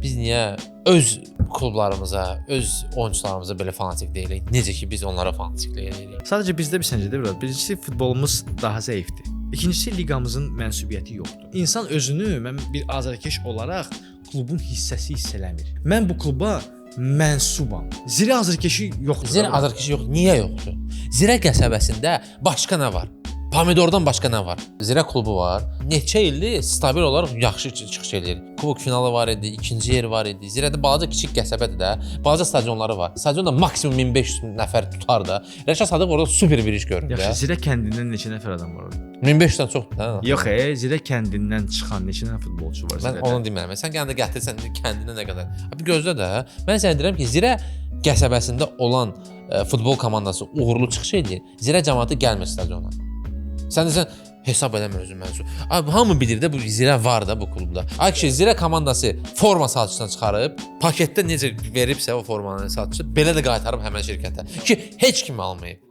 Biz niyə öz klublarımıza, öz oyunçularımıza belə fanatik deyilik? Necə ki biz onlara fanatiklik eləyirik. Sadəcə bizdə bir səncə də biraz. Birincisi futbolumuz daha zəifdir. İkincisi liqamızın mənsubiyyəti yoxdur. İnsan özünü mən bir azarkeş olaraq klubun hissəsi hiss eləmir. Mən bu kluba mənsubam. Zirə azarkeşi yoxdur. Zirə azarkeşi yox. Niyə yoxdur? Zirə qəsəbəsində başqa nə var? Pomidordan başqa nə var? Zirə klubu var. Neçə ildir stabil olaraq yaxşı çıxış eləyir. Kubok finalı var idi, ikinci yer var idi. Zirədə balaca kiçik qəsəbədir də. Balaca stadionları var. Stadionda maksimum 1500 nəfər tutar da. Rəşad Sadıq orada super bir iş görür də. Yaxşı, Zirə kəndindən neçə nəfər adam var orada? 1500-dən çoxdur da. Yox, Zirə kəndindən çıxan neçə dənə futbolçu var Mən Zirədə? onu demirəm. Sən gəndə gətirsən kəndinə nə qədər. Abi gözlə də. Mən sənə deyirəm ki, Zirə qəsəbəsində olan futbol komandası uğurlu çıxış edir. Zirə camaatı gəlmir stadiona. Sən desən hesab eləmir özünü mənsub. Abi hamı bilir də bu Zirə var da bu klubda. Ay kişi, Zirə komandası forma satışdan çıxarıb, paketdə necə veribsə o formanı satışda belə də qaytarıb həmin şirkətə ki, heç kim almayıb.